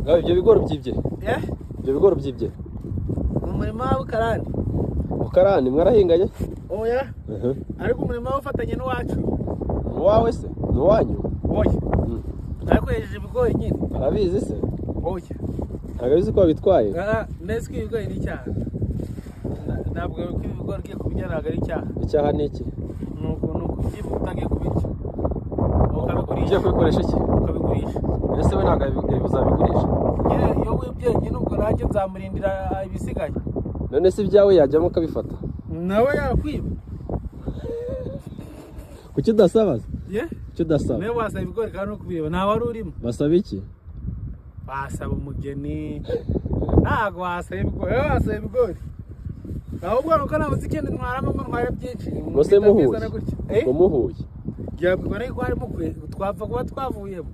Ngaho ibyo bigori byibye? Eh? Ibyo bigori byibye? Mu murima wa Bukarani. Bukarani mwarahinganye? Oya. Ariko umurima ufatanye n'uwacu. Ni uwawe se? Ni uwanyu? Oya. Ariko yejeje ibigori nyine. Arabizi se? Oya. Ntabwo abizi ko wabitwaye? Ah, neza ko ibigori ni icyaha. Ntabwo ko ibigori ugiye kubirya ntabwo ari icyaha. Icyaha ni iki? Ni ukubyiba utagiye kubirya. Ukabigurisha. Ugiye kubikoresha iki? Ukabigurisha. Ese we ntabwo uzabigurisha? Nyine iyo wibye nyine ubwo nanjye nzamurindira ibisigaye. None se ibyawe yajyamo akabifata? Nawe yakwiba. Kuki udasaba se? Ye? Kuki udasaba? Nawe wasaba ibigori kandi no kubireba nta wari urimo. Basaba iki? Wasaba umugeni. Ntabwo wasaba ibigori. Wowe wasaba ibigori. Ahubwo nuko nabuze ikindi ntwaramo ngo ntware byinshi. Ngo se muhuye? Bizana gutya. Eh? Ngo muhuye? Byabwirwa n'uko harimo kwe twapfa kuba twavuyemo.